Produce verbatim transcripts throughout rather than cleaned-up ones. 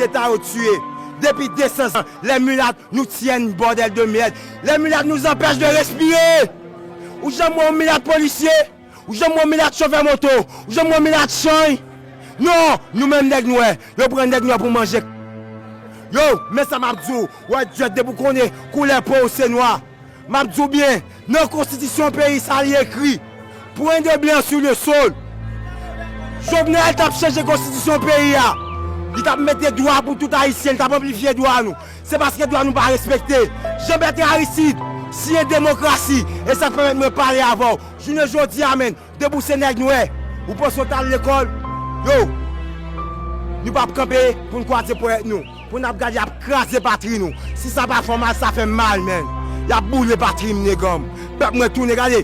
Leta yo tiye. Depi de san zan, les mulates nous tiennent, bordel de merde. Les mulates nous empêchent de respirer. Ou janm wè yon milat polisye? Ou janm wè yon milat chofè moto? Ou janm wè yon milat chanj? Non, nou menm nèg nwè, yo pran nèg nwè pou manje. Yo, men sa m ap di w, wè, Djèt, depi w konnen koulè po w se nwa. M ap di w byen, nan konstitisyon peyi sa li ekri, point de blanc sur le sol. Jovenel t ap chanje konstitisyon peyi a. Li t ap mete dwa pou tout Ayisyen, li t ap anplifye dwa nou. Se paske dwa nou pa respekte. Jean Bertrand Aristide siyen demokrasi, e sa k pèmèt mwen pale avè w. Jounen jodi a, menm, depi w se nèg nwè, ou panse w t al lekòl? Yo, nou p ap kanpe pou n kwaze ponyèt nou, pou n ap gade y ap kraze patri nou. Si sa pa fè w mal, sa fè m mal, menm. Y ap boule patri m, neganm. Pèp mwen tounen, gade,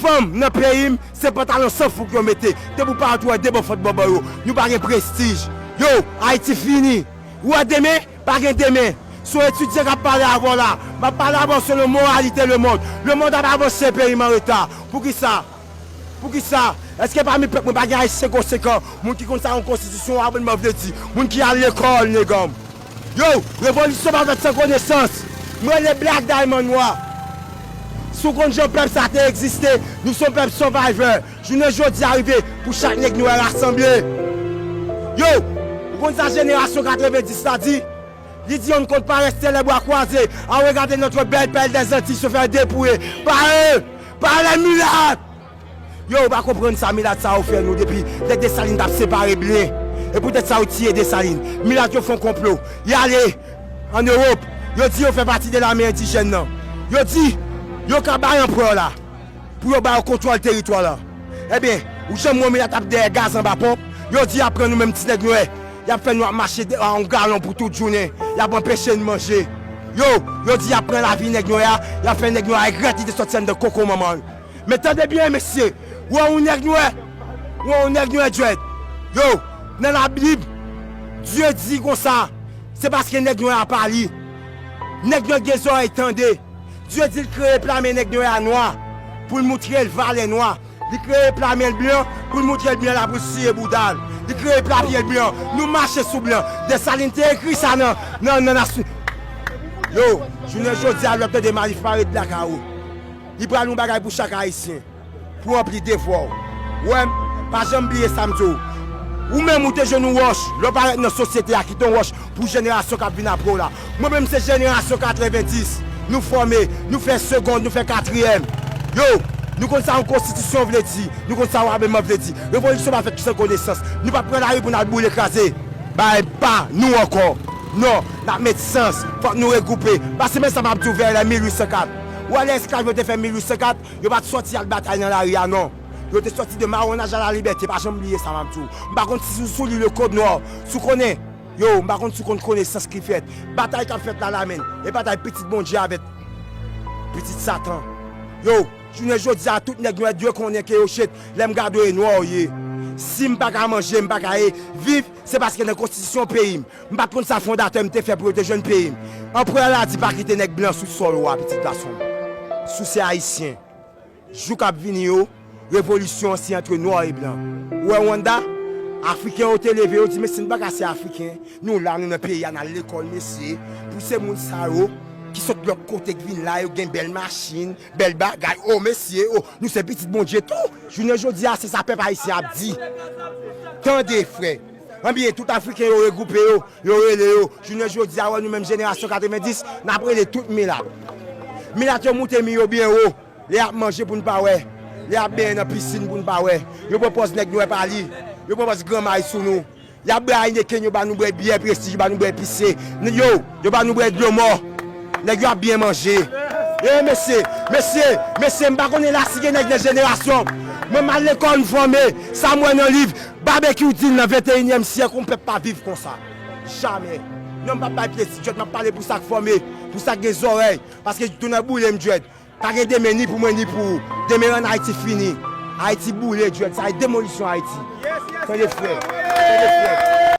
fanm nan peyi m, se pantalon san fouk yo mete. Depi w parèt, ou wè de bò fòt bòbò yo. Nou pa gen prestij. Yo, Ayiti fini. Ou wè demen? Pa gen demen. Se yon etidyan k ap pale avè w la. M ap pale avè w selon moralite lemonn. Lemonn ap avanse, peyi m an reta. Poukisa? Poukisa? Èske pami pèp mwen pa gen Ayisyen konsekan? Moun ki konn sa yon konstitisyon, aprann mwen vle di. Moun ki al lekòl, neganm. Yo, revolisyon pa fèt san konesans. Mwen rele Black Diamond Nwa. Si w konn jan pèp sa te egziste, nou se yon pèp survivor. Jounen jodi a rive pou chak nèg nwè rasanble. Yo, ou konn sa jenerasyon katrevenndis la di? Li di, on ne compte pas rester les bras croisés à regarder notre belle perle des Antilles se faire dépouiller par eux, par les mulates. Yo, ou pa konprann sa milat sa yo fè nou depi lè Desalin t ap separe blen. E poutèt sa yo tiye Desalin. Milat yo fè yon konplo. Y ale ann Ewòp. Yo di yo fè pati de lame endijèn nan. Yo di yo ka bay anperè la pou yo ba yo kontwòl teritwa la. Ebyen, ou janm wè milat ap dèyè gaz anba ponp? Yo di y ap pran nou menm ti nèg nwè. Y ap fè nou ap mache de- a yon galon pou tout jounen. Y ap anpeche n manje. Yo, yo di y ap pran lavi nèg nwè a, y ap fè nèg nwè a regrèt li te sòti anndan koko manman l. Men tande byen, mesye, ou wè yon nèg nwè, ou wè yon nèg nwè Djèt. Yo, nan Labib, Dye di konsa, se paske nèg nwè a pa li. Nèg nwè gen zòrèy tande. Dye di l kreye pla men nèg nwè a nwa, pou l moutre l valè nwa. Li kreye pla men l blan, pou l moutre l blan la, pou l siye bouda l. Li kreye pla pye l blan. Nou mache sou blan. Desalin te ekri sa nan, nan, nan nasyon. Yo, jounen jodi a, lè w tande Manif pa ret lakay ou. Li pral yon bagay pou chak Ayisyen. Pou ranpli devwa w. Ou wè m, pa janm bliye sa m di w. Ou menm ou te jwenn yon wòch, lè w parèt nan sosyete a, kite yon wòch pou jenerasyon k ap vin apre w la. Mwen menm se jenerasyon katrevenndis, nou fòme, nou fè segond, nou fè katriyèm. Yo, nou konn sa yon konstitisyon vle di, nou konn sa yon abèman vle di. Revolisyon pa fèt san konesans. Nou p ap pran lari pou n al boule kraze bagay pa nou ankò. Non, n ap met sans, fòk nou regwoupe. Paske men sa m ap di w, vè lè mil uit san kat. Ou wè lè esklav yo te fè mil uit san kat, yo pa t sòti al batay nan lari a, non. Yo te sòti de mawonaj a la libète, pa janm bliye sa m ap di w. M pa konn si sou, sou li le kòd nwa, si w konnen, yo, m pa konn si w konn konesans ki fèt. Batay k ap fèt la, la menm, e batay pitit Bondye avèk pitit Satan. Yo, jounen jodi a, tout nèg nwè dwe konnen ke yo chet, lè m gade w e nwa w ye. Si m pa ka manje, m pa ka e viv, se paske nan konstitisyon peyi m, m pa t konn sa fondatè m te fè pou yo te jwenn peyi m. Anperè la di pa kite nèg blan sou sòl ou a, pitit gason m. Si w se ayisyen, jou k ap vini yo, revolisyon an se antre nwa e blan. Ou wè Rwanda? Afriken yo te leve, yo di, mesye, n pa ka se Afriken. Nou la, nou nan peyi a, n al lekòl, mesye. Pou se moun sa yo, ki sot lòt kote, k vin la, yo gen bèl machin, bèl bagay. O, mesye, o, nou se pitit Bondye tou. Jounen jodi a, se sa pèp ayisyen ap di. Tande, frè. Ebyen, tout Afriken yo regwoupe yo, yo rele yo. Jounen jodi a, wè nou menm jenerasyon katrevenndis, n ap rele tout milat. Milat yo moute mi yo byen wo. Lè y ap manje pou n pa wè. Lè y ap benyen nan pisin pou n pa wè. Yo pran pòz nèg nwè pa li. Yo pran pòz granmay sou nou. Y ap bwè Heineken, yo ba nou bwè byè Prestige, yo ba nou bwè pise. N-, yo, yo ba nou bwè dlo mò. Nèg yo ap byen manje. E mesye, mesye, mesye, m pa konnen la si gen nèg nan jenerasyon m. Mwen m al lekòl, m fòme. Sa m wè nan liv, Babekyou di l nan venteyinyèm syèk, yon pèp pa viv konsa. Jamè. Non, m p ap bay plezi, Djèd, m ap pale pou sa k fòme, pou sa k gen zòrèy. Paske tounen boule m, Djèd. Pa gen demen ni pou mwen ni pou ou. Demen rann Ayiti fini. Ayiti boule, Djèd. Sa e demolisyon Ayiti. Tande, frè. Tande, frè.